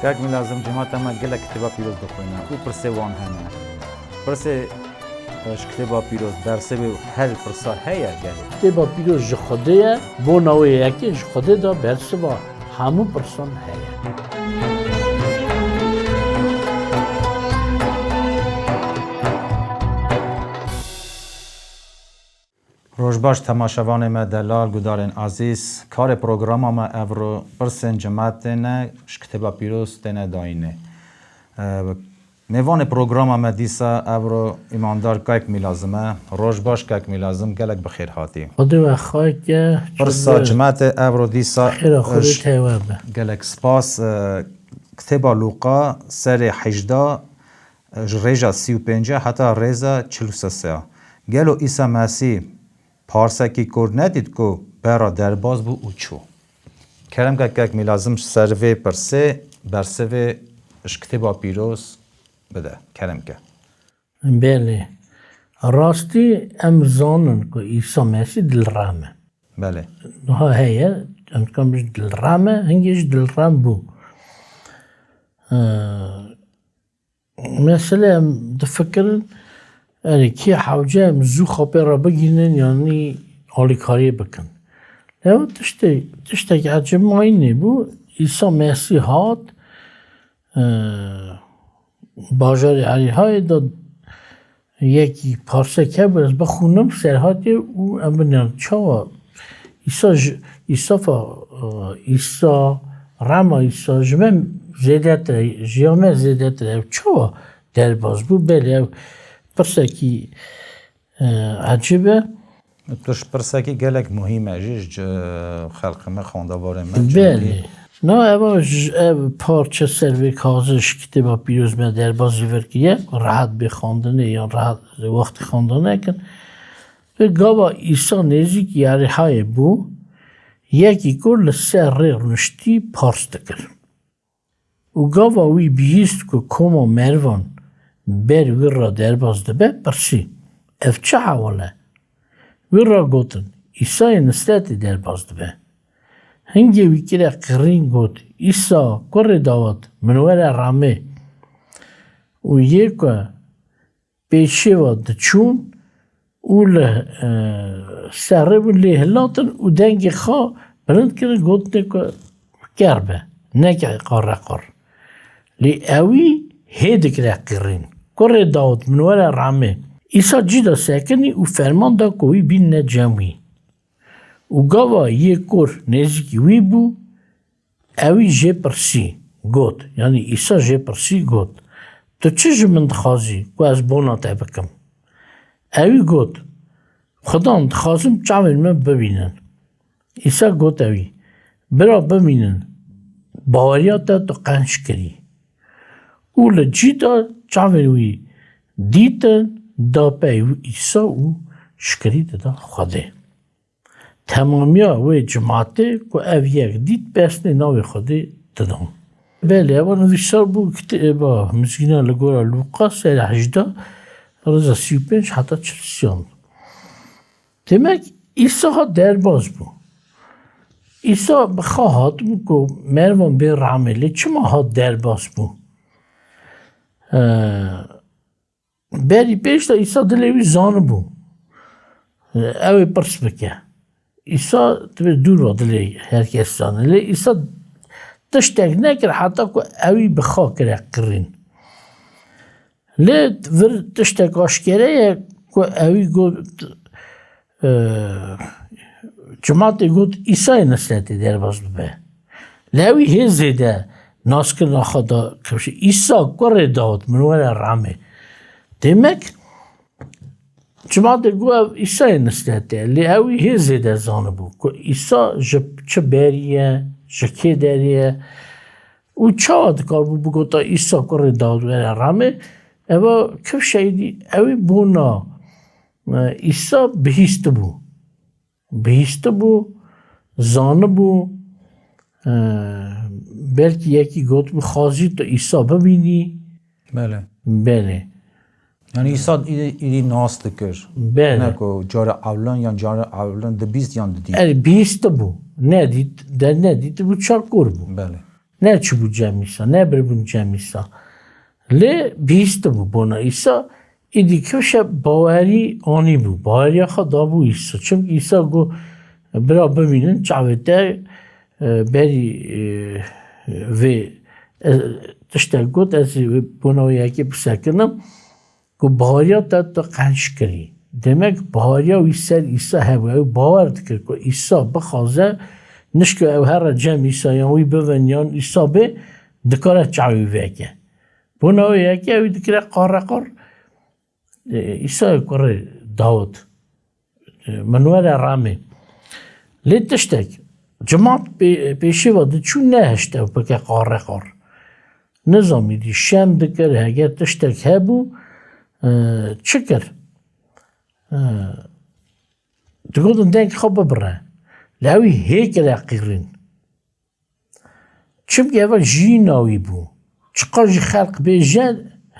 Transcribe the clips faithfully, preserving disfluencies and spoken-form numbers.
Kak Mîlazim, cemaeta me gelek kitêba pîroz dixwîne û pirsê wan hene. Pirsê, e, ji kitêba pîroz, bersivê û her pirsa heye gelê? Kitêba pîroz ji Xwedê ye, bona wê yekê ji Xwedê de bersiva hemû pirsan heye. Roj baş temaşevanê me delal, gudarên azîz. Karê programa me evro pirsên cemaetê ne, ji kitêba pîroz têne dayînê. E, mêvanê programa me dîsa evro îmandar Kak Mîlazim e. Roj baş Kak Mîlazim, gelek bi xêr hatî. Xwedê we xayr ke, Pirsa cemaetê evro dîsa xêra Xwedê ji-, tê we be. Gelek spas. E, kitêba Lûqa serê hejdeh, ji rêja sî û pênc heta rêza çil û sê. Gelo Îsa Mesîh parsekî kor nedît ku bera derbas bû û çû? Kerem ke Kek Mîlazim, ji ser vê pirsê bersivê ji kitêba pîroz bide. Kerem ke. Belê. Rastî em zanin ku Îsa Mesîh dilrem e. Belê. Niha heye, em dikan ji dilrem e, hingê ji dilrem bû. Ee, Mesele em difikirin, erê kê hewce em zû xapê re bigihînin, yanî alîkariyê bikin. Lewê tiştê, tiştek ecêb mayînê bû, Îsa Mesîh hat, e, bajarê Erîhayê de yekî parsek hebû, ez bixwînim, serhatê û em biniyan çawa Îsa ji, Îsa fa, e, Îsa, rema Îsa ji me zêdetir e, ji ya me zêdetir e. Ev çawa derbas bû? Belê, ev pirsekî, e, ecêb e. Tu ji pirsekî gelek muhîm e jî ji xelqê me, xwendevarê me, Belê. Çimkî Na, eva ji, ev parçe ser vê kaxizê ji kitêba pîroz me derbas jî vir kiriye, ku rehet bê xwendinê yan rehet wextê xwendinê nekin. Vê gava Îsa nêzîkî Erîhayê bû, yekî ku li ser rê rûniştî pars dikir. Û gava wî bihîst ku koma merivan ber wî re derbas dibe, pirsî, Ev çi hewal e? Wî re gotin, Îsayê Nisretê derbas dibe. Hingê wî kire qirîn, got, Îsa, kurê Dawid, min were remê. Û yê ku pêşê ve diçûn û li, e, serê bûn lê hilatin û dengê xwe bilind kirin, gotinê ku ker be, neke qar re qar. Lê ewî hê dikire qirîn. Kurê Dawid, min were remê. Îsa cî de sekinî û ferman da ku wî bînine cem wî. Û gava yê kur nêzîkî wî bû, ewî jê pirsî, got, yanî Îsa jê pirsî, got, Tu çi ji min dixwazî ku ez bona te bikim? Ewî got, Xudan, dixwazim çavên min bibînin. Îsa got ewî, Bira bimînin, baweriya te tu qenc kirî. Û li cî de çavên wî dîtin, da pey Îsa û şikirî dida Xwedê. Temamiya wê cimatê ku ev yek dît, pesnê navê Xwedê didan. Belê, ewa nivîsar bû kitêba Mizgîna li gora Lûqa serê hejdeh, rêza sî û pênc heta çil û sê. Demek Îsa ha derbas bû. Îsa bi xwe hatibû ku merivan bê ramê, lê çima hat derbas bû? Ee, Berî pêş de Îsa dilê wî zanibû. Ew ê pirs bike. Îsa divê dûr ve dilê her kes zane. Lê Îsa tiştek nekir heta ku ewî bi xwe kire qirîn. Lê vir tiştek aşkere ye ku ewî got, e, cimatê got, Îsayê Nisretê derbas bibe. Lê ewî hê zêde naskirina xwe da kifşê, Îsa kurê Dawid, min were ramê. Demek, cimatê got ev Îsayê Nisretê ye. Lê ewî hê zêde zanibû ku Îsa ji çi berî ye, ji kê derê ye. Û çawa dikaribû bigota Îsa kurê Dawid were ramê? Eva kifşeyî dî, ewî bona, e, Îsa bihîstibû. Bihîstibû, zanibû, e, belkî yekî gotibû, xwazî tu Îsa bibînî. Belê. Belê. Yani Îsa îdî, îdî nas dikir. Belê. Ne ku cara ewlan yan cara ewlan dibîst yan didît. Erê, bihîstibû. Nedît, de nedîtibû, çar kor bû. Belê. Neçibû cem Îsa, nebiribûn cem Îsa. Lê bihîstibû bona Îsa, îdî kifşe bawerî anîbû. Baweriya xwe dabû Îsa. Çimkî Îsa got, bira bimînin, çavê te, e, berî, e, vê, e, tiştek got, ez ê bona wê yekê bisekinim. Ku baweriya te tu qenc kirî. Demek baweriya wî ser Îsa hebû. Ew bawer dikir ku Îsa bixwaze, nişka ew here cem Îsa yan wî bibin yan Îsa bê, dikare çavê wî veke. Bona wê yekê ew dikire qarreqar, e, Îsa kurê Dawid, e, min were ramê. Lê tiştek, cimat pê-, pêşê ve diçû nehişt ew bike qarreqar. Nizam îdî şem dikir, heger tiştek hebû, e, çi kir? E, digotin deng xwe bibire. Lê ewî hê kire qîrîn. Çimkî eva jîna wî bû. Çiqas jî xelq bêje,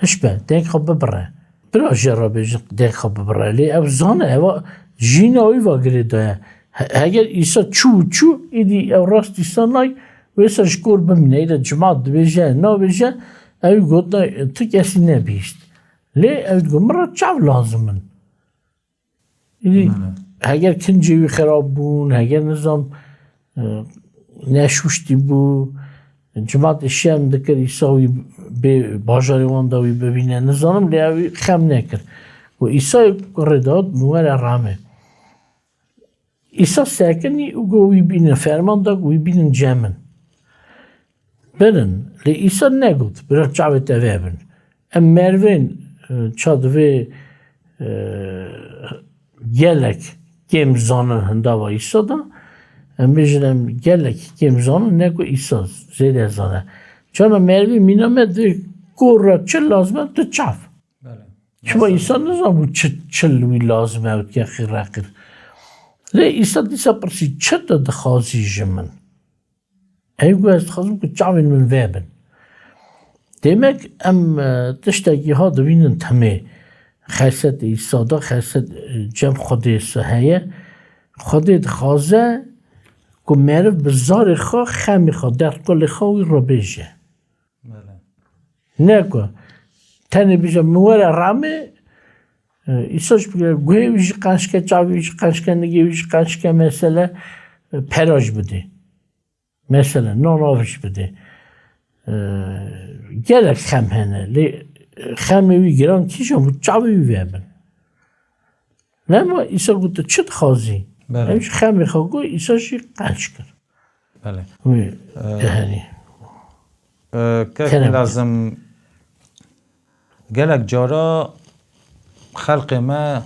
hiş be, deng xwe bibire. Bira jê re bêjin, deng xwe bibire. Lê ev zane, eva jîna wî va girêdaye. He-, heger Îsa çû û çû, îdî ew rast Îsa nay, wê sa ji kor bimîne. Îdî cimat dibêje, nabêje, ew gotina tu kesî nebihîst. Lê ew digot, min re çav lazim in. Îdî Bele. Heger kincê wî xirab bûn, heger nizam, e, neşûştî bû, cimatê şerm dikir, Îsa wî bê bajarê wan de wî bibîne, nizanim, lê ew wî xem nekir. Û Îsayê kurê Dawid, min were ramê. Îsa sekinî û got wî bînin, ferman da ku wî bînin cem min. Birin, lê Îsa negot, bira çavê te vebin. Em merivên, e, ça divê, e, gelek kêm zanin hindava Îsa de, em bêjin em gelek kêm zanin, ne ku Îsa zêde zane. Çana merivê mîna me di kor re çi lazim e, tu çav. Bele. Çima Mesela Îsa nizanibû çi çil wî lazim e û dike qîreqîr. Lê Îsa dîsa pirsî, çi tu dixwazî ji min? Ew got, ez dixwazim ku çavên min vebin. Demek em, e, tiştekî ha dibînin timê xesetê Îsa de, xeset, e, cem Xwedê se heye. Xwedê dixwaze ku meriv bi zarê xwe, xemê xwe, derdkolê xwe wî re bêje. Bele. Ne ku tenê bêje, min were ramê, e, Îsa jî bigire, guhê wî jî qenc ke, çavê wî jî qenc ke, nigê wî jî qenc ke, mesele, e, pera jî bidê. Mesele, nan av jî bidê. E, gelek xem hene, lê, e, xemê wî giran kîjan bû, çavê wî vebin. Lema Îsa got, tu çi dixwazî? Belê. Em jî xemê xwe got, Îsa jî qenc kir. Belê. Wî Ee, deherî. Ee, kek Kerem. Lazim gelek cara xelqê me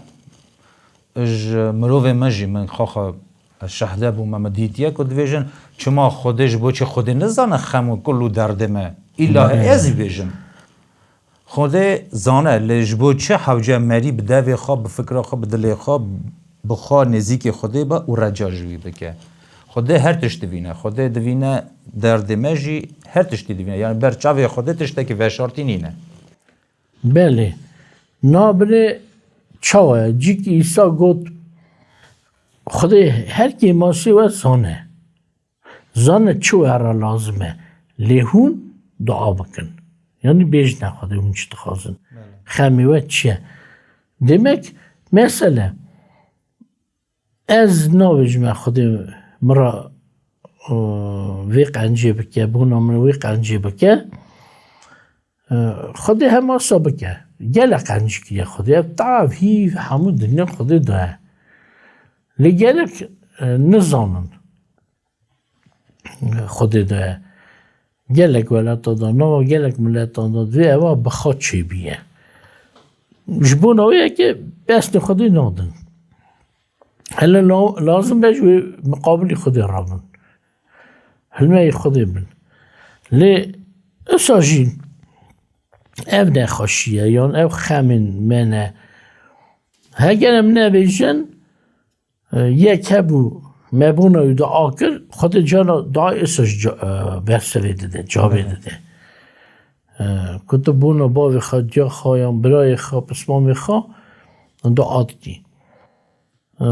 ji mirovê me jî min xwe xwe şehde bû me, min dîtiye ku dibêjin, çima Xwedê ji bo çi Xwedê nizane xem û kul û derdê me? Îlahi Belê. Ez jî bêjim. Xwedê zane, lê ji bo çi hewce merî bi devê xwe, bi fikra xwe, bi dilê xwe, bi xwe nêzîkê Xwedê be û reca ji wî bike? Xwedê her tişt divîne. Xwedê divîne derdê me jî, her tiştî divîne. Yani ber çavê Xwedê tiştekî veşartî nîne. Belê. Nabire çawa ye? Cîkî Îsa got, Xwedê her kêmasê we zane. Zane çi we re lazim e. Lê hûn dua bikin. Yanî bêjine Xwedê hûn çi dixwazin. Belê. Xemê we çi ye? Demek mesele, ez nabêjime Xwedê min re, e, vê qencê bike, bona min wê qencê bike. E, Xwedê hema sa bike. Gelek qencî kiriye Xwedê. Ev tav hîv hemû dinya Xwedê daye. Lê gelek, e, nizanin Xwedê daye. Gelek welata da, nava gelek mileta da divê eva bi xwe çêbiye. Ji bona wê yekê pesnê Xwedê nadin. Hele la-, lazim be ji wê miqabilî Xwedê rabin. Hilmeyê Xwedê bin. Lê usa jî ev nexweşî ye, yan ev xemên me ne. Heger em nebêjin, e, yek hebû me bona wî dua kir, Xwedê cana dua usa jî ca-, e, ber serê dide, cavê Belê. dide. E, ku tu bona bavê xwe, diya xwe, yan birayê xwe, pismamê xwe dua dikî. E,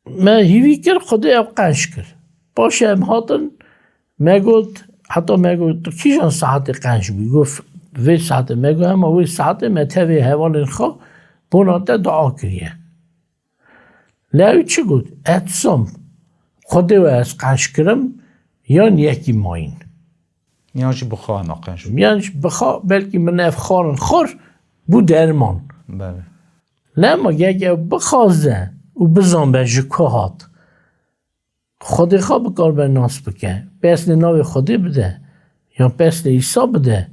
Me hîvî kir, Xwedê ew qenc kir. Paşê em hatin, me got, Heta me got, "Tu kîjan saetê qenc bûyî?" Got, "Vê saetê." Me got, "Hema wê saetê me tevê hevalên xwe bona te dua kiriye." Lê ew çi got? "Etisam Xwedê we ez qenc kirim, yan yekî mayîn." Yan jî bi xwe hema qenc bû. Yan jî bi xwe, belkî min ev xwarin xwar bû derman. Belê. Lema gek ew bixwaze û bizanbe ji ku hat. Xwedê xwe bikaribe nas bike. Peslê navê Xwedê bide. Yan peslê Îsa bide.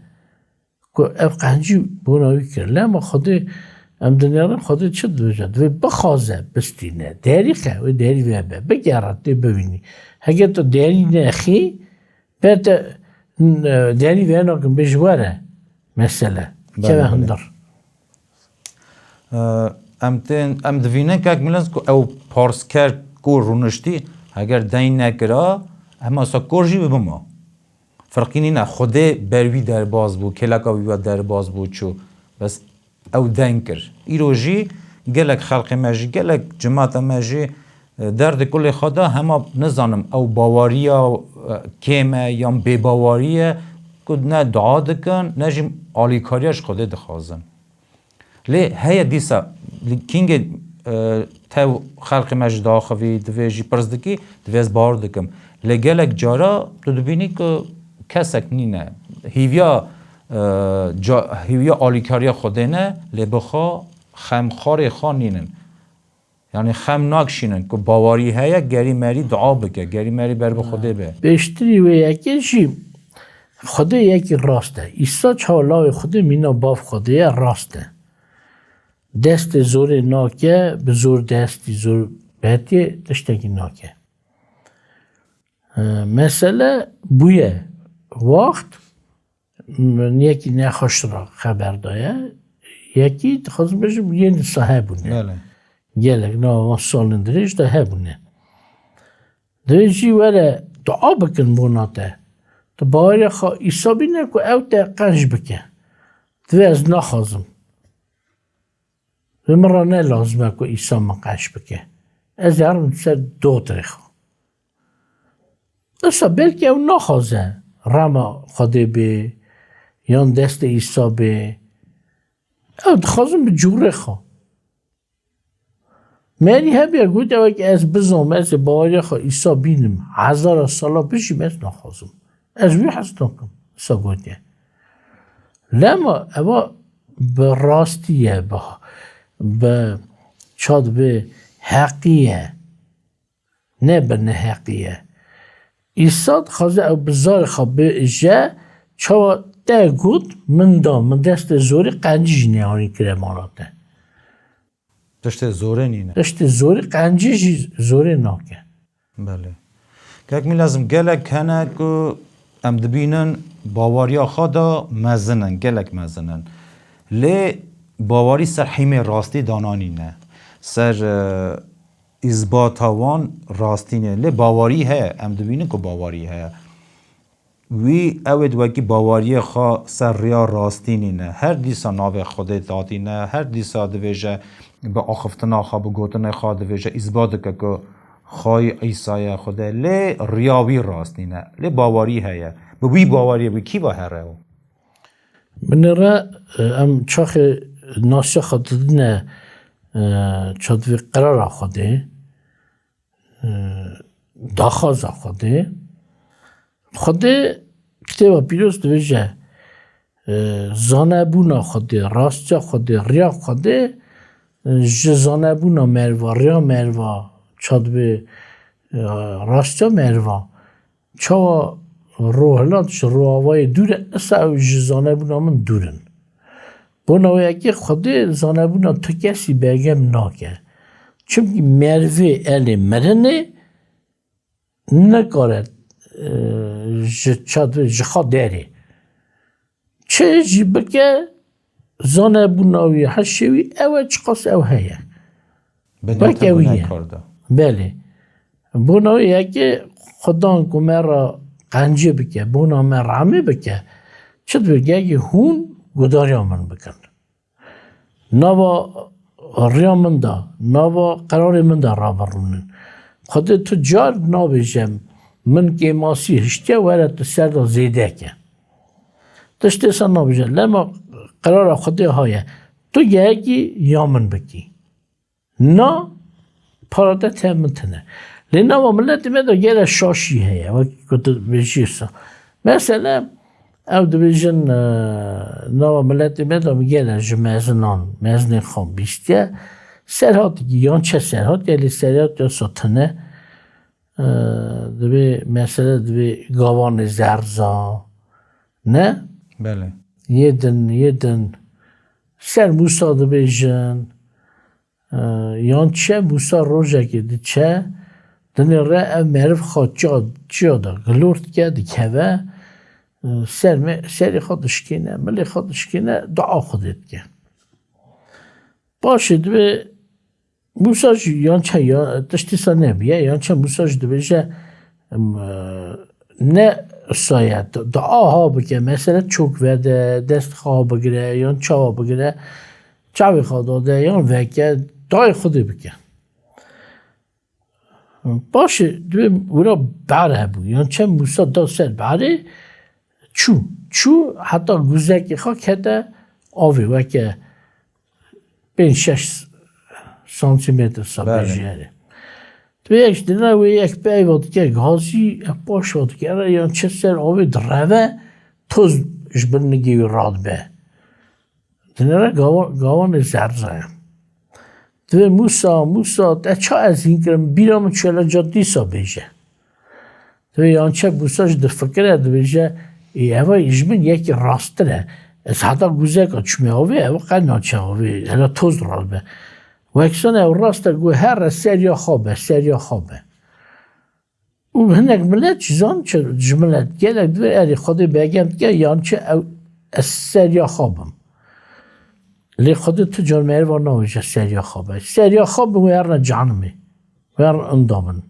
Ku ev qencî bona wî kir. Lema Xwedê, em dinêrin Xwedê çi dibêje? Divê bixwaze bistîne. Derî xe, wê derî vebe. Bigere tê bivînî. Heke tu derî nexî, ber te, n-, derî venakin, bêj were. Mesele. Belê, keve belê. Hundir. Em tên, em divînin kek Milens ku ew parsker ku rûniştî, heger deng nekira, hema sa kor jî bibima. Ferqî nîne, Xwedê ber wî derbas bû, kêleka wî ve derbas bû, çû. Bes ew deng kir. Îro jî gelek xelqê me jî, gelek cemata me jî, e, derdê kulê xwe de hema, nizanim, ew bawariya, e, kêm e yan bêbawarî ye ku ne dua dikin, ne jî alîkariya ji Xwedê dixwazin. Lê heye dîsa, li kîngê, e, tev xelqê me ji daxivî, divê jî pirs dikî, divê ez bawer dikim. Lê gelek cara tu dibînî ku kesek nîne. Hîviya, e, ca-, hîviya alîkariya Xwedê ne, lê bi xwe xemxarê xwe nînin. Yanî xem nakişînin ku bawarî heye, gerî merî dua bike, gerî merî ber bi Xwedê be. Pêştirî wê yekê jî Xwedê yekî rast e. Îsa çawa lawê Xwedê mîna bav Xwedê ye, rast e. Destê zorê nake, bi zor destî zor betê tiştekî nake. E, mesele bûye. Waxt Min yekî nexweş ra xeber daye. Yekî, dixwazim bêjim, yên dîsa hebûne. Belê. Gelek nava van salên dirêj de hebûne. Divê jî were dua bikin bona te. Tu baweriya xwe Îsa bîne ku ew te qenc bike. Divê ez naxwazim. Li min re ne lazim e ku Îsa min qenc bike. Ez ê herim ser dotirê xwe. Îsa belkî ew naxwaze rema Xwedê bê, yan destê Îsa bê. Ew dixwazin bi cûrê xwe. Merî hebiya got, ew eke ez bizom, ez ê baweriya xwe Îsa bînim, hezara sala bijîm, ez naxwazim. Ez wî hez nakim, wisa gotiye. Lema eva bi rastî ye, bi, bi çad bi heqî ye, ne bi neheqî ye. Îsa dixwaze ew bi zarê xwe bêje, çawa te got, min da, min destê zorî qencî jî nêanî kire mala te. Tiştê zorê nîne. Tiştê zorî, qencî jî zorê nake. Belê. Kek Mîlazim, gelek hene ku em dibînin bawariya xwe de mezin in, gelek mezin in. Lê bawarî ser hîmê rastî dananîne. Ser, e, îzbata wan rastî nîne. Lê bawarî heye, em dibînin ku bawarî heye. Wî ew ê di wekî bawariyê xwe ser riya rastî nîne. Her dîsa navê Xwedê datîne, her dîsa divêje bi axiftina xwe, bi gotinê xwe divêje, îsbat dike ku Xwayî Îsa ye Xwedê. Lê riya wî rast nîne. Lê bawarî heye. Bi wî bawariyê wî kî va here ew? Binêre, e, em çaxê nasiya xwe didine, e, çativê qerara Xwedê. e, daxwaza Xwedê. Xwedê Kitêba Pîroz dibêje, e, zanebûna Xwedê, rastiya Xwedê, riya Xwedê, e, ji zanebûna meriva, riya meriva, çativê, e, rastiya meriva. Çawa rohilat ji roavayê dûr e, esa ew ji zanebûna min dûr in. Bona wê yekê Xwedê zanebûna tu kesî bergem nake. Çimkî merivê elê mirinê nikare, e, ji çad-, ji xwe derê. Çi jî bike, zanebûna wî, heşê wî, ew e, çiqas ew heye. Bi Weke wî ye. Kar de. Belê. Bona wê yekê Xudan ku me re qencê bike, bona me rehmê bike, çi dibir, gelkî hûn gudariya min bikin. Nava riya min de, nava qerarê min de rabirûnin. Xwedê tu car nabêje, Min kêmasî hiştiye were tu ser de zêde ke. Tiştê se nabêje. Lema qerara Xwedê ha ye. Tu gehekî ya min bikî. Na para te te min tine. Lê nava miletê me de gele şaşî heye. Wek ku tu bêjî sa. Mesela ew dibêjin, e, nava miletê me de gele ji mezinan, mezinên xwe bîstiye. Serhatikî yan çe serhat, gelê serhat ya sa tine. E, dibê mesele dibê gavanê zerza. Ne? Belê. Yê din, yê din. Ser Mûsa dibêjin. E, yan çi Mûsa rojekê diçe, dinê re ev meriv xwe çiya, çiya de gilor dike, dikeve, e, ser me, serê xwe dişkêne, milê xwe dişkêne, dua Xwedê dike. Paşê dibê Mûsa jî yan çe ya, tiştî sa nebiye, yan çe Mûsa jî dibêje, em, e, ne saye, tu, tu aha bike, mesele çok vede, dest xwe bigire, yan çawa bigire, çavê xwe dade, yan veke, dayê Xwedê bike. Paşê dibê wira ber hebû, yan çe Mûsa da ser berê, çû, çû heta guzekê xwe kete avê, weke pênc şeş santîmetr sa Belê. bêjî herê. Tu yek ji dine wê yek peyva dike gazî, ev paş va dike re yan çi ser avê direve, toz ji bin nigê wî radibe. Dinere gawa-, gawanê zerza ye. Divê Mûsa, Mûsa, te ça ez hîn kirim, bîra min çûye, ca dîsa bêje. Divê yan çe Mûsa jî difikire, dibêje, ê, eva ji min yekî rasttir e. Ez heta guzeka çûme avê, ev qet naçe avê, hela toz radibe. Weksan ew rast e, got, here ser ya xwe be, ser ya xwe be. Û hinek milet jî zan çi, ji milet gelek divê erê Xwedê begem dike, yan çi ew ez ser ya xwe bim. Lê Xwedê tu car meriva navêje ser ya xwe be. Ser ya xwe bim, wê herine cehenimê. Wer inda min.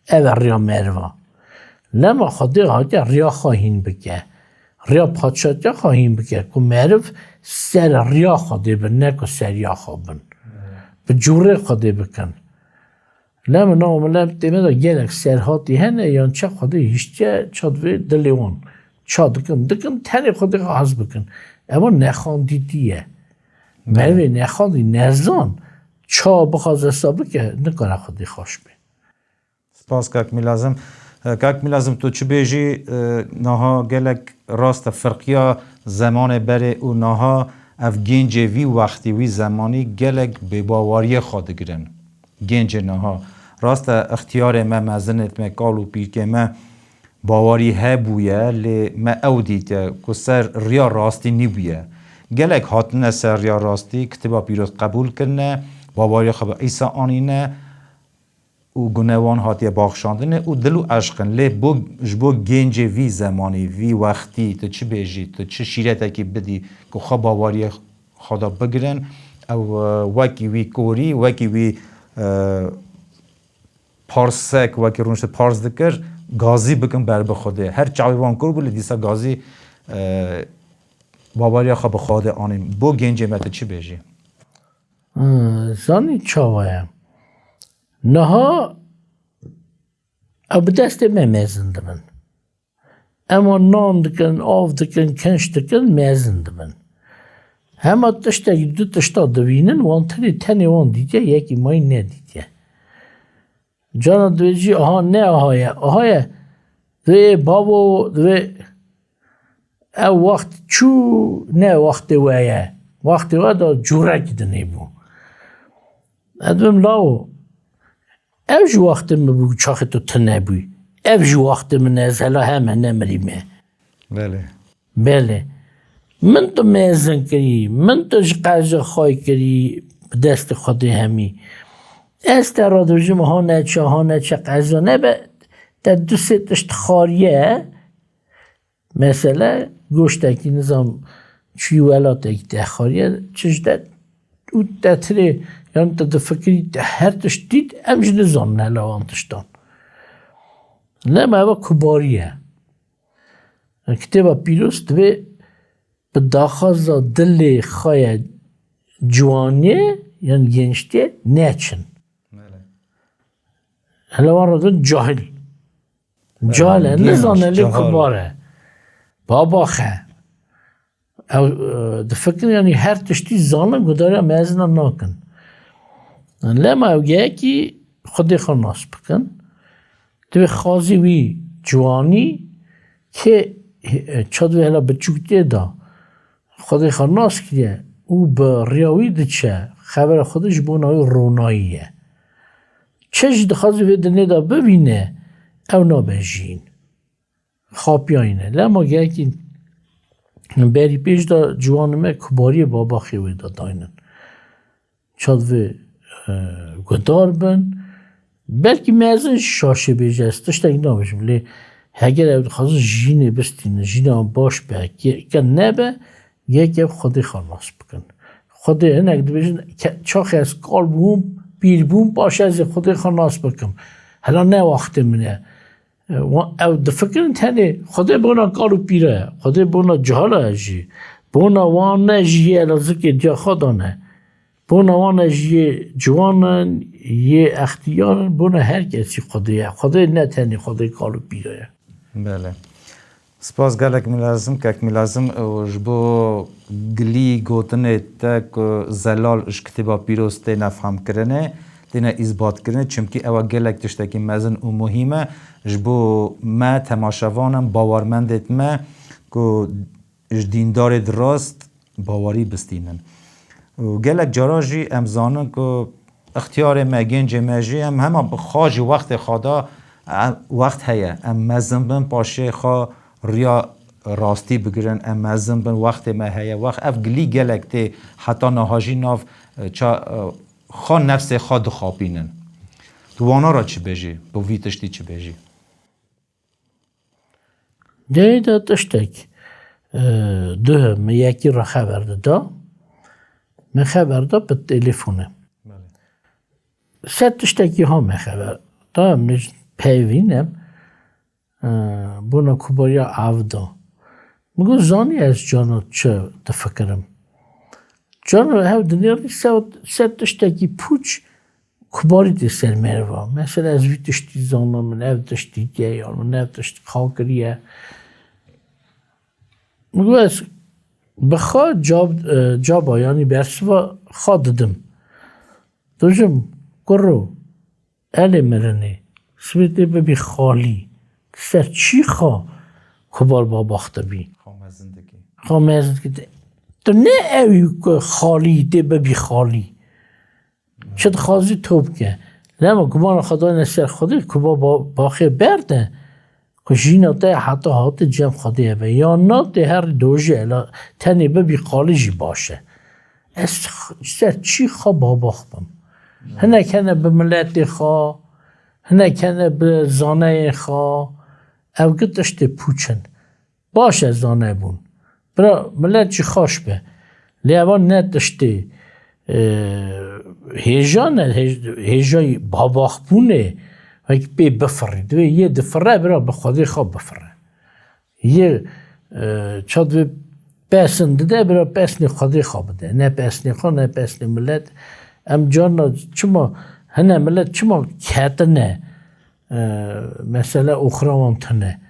Ev e riya meriva. Lema Xwedê hatiye riya xwe hîn bike. Riya padşatiya xwe hîn bike. Ku meriv ser riya Xwedê bin, ne ku ser ya xwe bin. Bi cûrê Xwedê bikin. Lema nava miletê me de gelek serhatî hene, yan çe Xwedê hiştiye, ça divê dilê wan. Ça dikin, dikin, tenê Xwedê xwe hez bikin. Ewa nexandîtî ye. Merivê nexandî nezan, ça bixwaze sa bike, nikare Xwedê xweş be. Spas kak Mîlazim. E, kak Mîlazim, tu çi bêjî, e, niha gelek rast e, firqiya zemanê berê û niha ev gêncê vî wextî, wî zemanî gelek bêbawariyê xwe digirin. Gêncê niha. Rast e, ixtiyarê me, mezinê me, kal û pîrkê me bawarî hebûye, lê me ew dîtiye ku ser riya rastî nîbûye. Gelek hatine ser riya rastî, Kitêba Pîroz qebûl kirine, bawariya xwe bi Îsa anîne û gune wan hatiye baxşandine û dil û eşq in. Lê bo, ji bo gêncê vî zemanî, vî wextî, tu çi bêjî, tu çi şîretekî bidî ku xwe bawariyê xwe de bigirin, ew, e, wekî wî korî, wekî wî, e, parsek, wekî rûnişte pars dikir, gazî bikin ber bi Xwedê. Her çavê wan kor bû, lê dîsa gazî, e, baweriya xwe bi Xwedê anîn. Bo gêncê me tu çi bêjî? Hmm, zanî çawa ye? Niha ew bi destê me mezin dibin. Ema nan dikin, av dikin, kinç dikin, mezin dibin. Hema tiştekî du tişta dibînin, wan tenê, tenê wan dîtiye, yekî mayî nedîtiye. Cana dibêjî, aha ne aha ye, aha ye. Divê bavo, divê ev wext çû, ne wextê we ye. Wextê we de cûrekî dinê bû. Ez dibim lawo, ev jî wextê min bû, çaxê tu tune bûyî. Ev jî wextê min e, ez hela heme nemirîme. Belê. Belê. Min tu mezin kirî, min tu ji qeza xwe kirî, bi destê Xwedê hemî. Ez te re dibêjim, ha neçe, ha neçe qeza nebe, te du sê tişt xariye, Mesele goştekî nizam çûyî welatekî te xariye, çi ji te û te tirê, yan te difikirî, te her tişt dît, em jî nizanin hela wan tiştan. Lema eva kubarî ye. Kitêba Pîroz divê bi daxwaza dilê xwe ye ciwaniyê yan gençtiyê neçin. Belê. Hela wan re din cahil. Cahil e, nizane lê kubar e. Babax e. Ew, e, difikirin, yanî her tiştî zanin, guhdariya mezina nakin. Lema ew gehekî Xwedê xwe nas bikin. Divê xazî wî ciwanî kê, e, çad wê hela biçûktiyê de Xwedê xwe nas kiriye û bi riya wî diçe, xebera Xwedê ji bona wî ronayî ye. Çi jî dixwaze vê dinê de bibîne, ew nabe jiyîn. Xapiyayî ne. Lema gehekî berî pêş de ciwanê me kubariyê babaxê wê de daynin. Çad vê, e, guhdar bin. Belkî mezin jî şaşê bêje, ez tiştek nabêjim. Lê heger ew dixwazin jiyînê bistînin, jiyîna baş be, ke, ke nebe, yek ev Xwedê xwe nas bikin. Xwedê hinek dibêjin, ke, çaxê ez kal bûm, pîr bûm, paşê ez ê Xwedê xwe nas bikim. Hela ne wextê min e. E, wa-, ew difikirin tenê Xwedê bona kal û pîre ye. Xwedê bona cihal e jî. Bona wan ne jî yê Elazikê diya xwe dane. Bona wan e jî yê ciwan in, yê extiyar in, bona her kesî Xwedê ye. Xwedê ne tenê Xwedê kal û pîre ye. Belê. Spas gelek Mîlazim, kek Mîlazim, û ji bo gilî gotinê te ku zelal ji kitêba pîroz têne fehmkirinê, têne îsbatkirinê, çimkî ew e gelek tiştekî mezin û muhîm e. Ji bo me temaşevanan, bawermendêt me ku ji dîndarê di rast bawerî bistînin. Û gelek cara jî em zanin ku extiyarê me, gencê me jî em hema bi xwe jî wextê xwe da, em, wext heye. Em mezin bin paşê xwe riya rastî bigirin, em mezin bin wextê me heye. Wext ev gilî gelek tê heta niha jî nav, e, ça, e, xwe nefsê xwe dixapînin. Tu wana re çi bêjî? Tu vî tiştî çi bêjî? Dê de tiştek, e, duh min yekî re xeber dida. Min xeber da bi telefone. Belê. Ser tiştekî ha me xeber da, min ji peyvîn em, e, bona kubariya ev da. Min got, zanî ez cana çi difikirim. Cana hev dinêrî ser, ser tiştekî pûç kubarî tê ser meriva. Mesela ez vî tiştî zanim, min ev tiştî diye, ya min ev tiştî xwe kiriye. Min got ez bi xwe cab-, e, caba, yanî bersiva xwe didim. Dibêjim, kuro, elê mirinê, sibê tê bibî xalî. Ser çi xwe kubar babax dibî? Xwe mezin dikî. Xwe mezin dikî. Tu ne ewî ku xalî tê bibî xalî. Çi dixwazî to bike. Lema gumana xwe dane ser Xwedê, kuba ba-, baxê berde, ku jîna te heta hate cem Xwedê hebe. Yan na tê herî dojê ela tenê bibî qalî jî baş e. Ez x-, ser çi xwe babax bim? Hinek hene bi miletê xwe, hinek hene bi zaneyê xwe. Ev gi tiştê pûç in. Baş e zanebûn. Bira, milet jî xweş be. Lê evan ne tiştê, e, hêja ne, hêj-, hêjayî babaxbûnê, wekî pê bifirî. Divê yê difire, bira, bi Xwedê xwe bifire. Yê, e, ça divê pesin dide, bira, pesnê Xwedê xwe bide. Ne pesnê xwe, ne pesnê milet. Em carna çima, hine milet çima ketine, e, mesele oxira wan tune.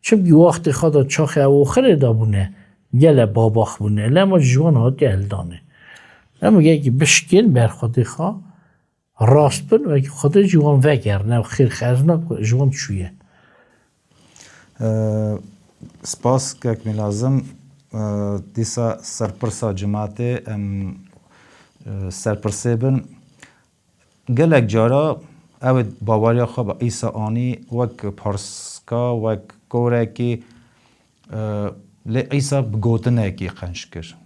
Çimkî wextê xwe de çaxê ew oxirê de bûne, gele babax bûne. Lema ji wan hatiye eldanê. Em gelkî bişkên ber Xwedê xwe rast bin, wekî Xwedê ji wan vegerine, ew xêr xezna ku ji wan çûye. Ee, spas kek Mîlazim. Ee, dîsa serpirsa cimatê em, e, serpirsê bin. Gelek cara ew ê baweriya xwe bi Îsa anî wek parska, wek korekî, e, lê Îsa bi gotinekî qenc kir,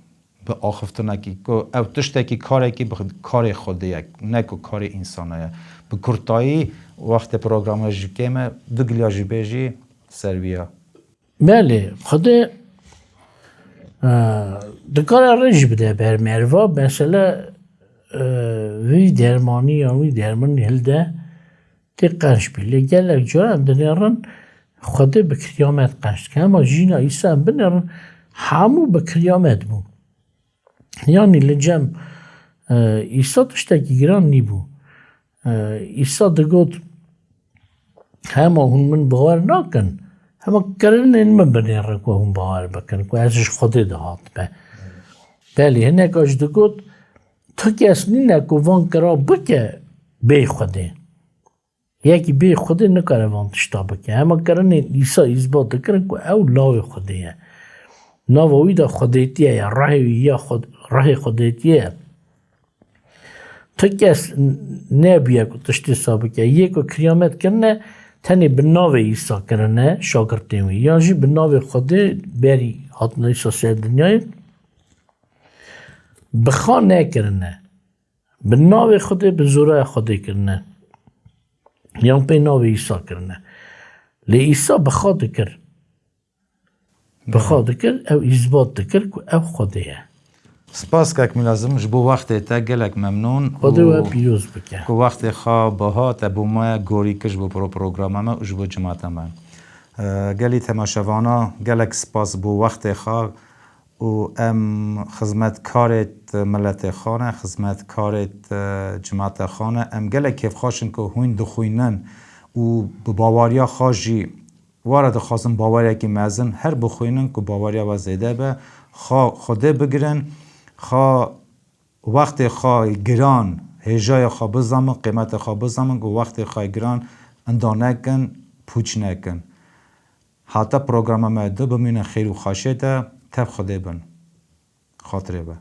bi axiftinekî, ku ew tiştekî, karekî bi karê Xwedê ye, ne ku karê însana ye. Bi kurtayî, wextê programa jî kêm e, du giliya jî bêjî ser wî ya. Belê, Xwedê, e, dikare rê jî bide ber meriva, mesele, e, vî dermanî yan wî dermanî hilde tê qenc bî. Lê gelek cara em dinêrin Xwedê bi kiriyamet qenc dike. Hema jîna Îsa em binêrin, hemû bi kiriyamet bû. Yanî li cem, e, Îsa tiştekî giran nîbû. E, Îsa digot, Hema hûn min bawer nakin, hema kirinên min binêrin ku hûn bawer bikin ku ez ji Xwedê dihatime. Belê, hinek jî digot, tu kes nîne ku van kira bike bê Xwedê. Yekî bê Xwedê nikare van tişta bike. Hema kirinên Îsa îsbat dikirin ku ew lawê Xwedê ye. Nava wî de xwedêtiyê ye, rehê wî ya xwe-, rehê xwedêtiyê ye. Tu kes n-, nebûye ku tiştê sa bike. Yê ku kiriyamet kirine, tenê bi navê Îsa kirine, şagirtên wî. Yan jî bi navê Xwedê berî hatina Îsa ser dinyayê bi xwe nekirine. Bi navê Xwedê, bi zoraya Xwedê kirine. Yan pê navê Îsa kirine. Lê Îsa bi xwe dikir. Bi xwe dikir, ew îsbat dikir ku ew Xwedê ye. Spas kek Mîlazim, ji bo wextê te gelek memnûn. Xwedê we pîroz bike. Ku wextê xwe biha te bo me gorî kir ji bo pro-, programa me û ji bo cimata me. E, gelî temaşevana gelek spas bo wextê xwe û em xizmetkarê miletê xwe ne, xizmetkarê cimata xwe ne. Em gelek kêfxweş in ku hûn dixwînin û bi baweriya xwe jî Wara dixwazim baweriyekî mezin her bixwînin ku baweriya we zêde be, xwe Xwedê bigirin, xwe wextê xwe giran, hêjaya xwe bizamin, qîmetê xwe bizamin ku wextê xwe giran inda nekin, pûç nekin. Hata programa me du bimînin xêr û xweşê de, tev Xwedê bin. Xatirê we.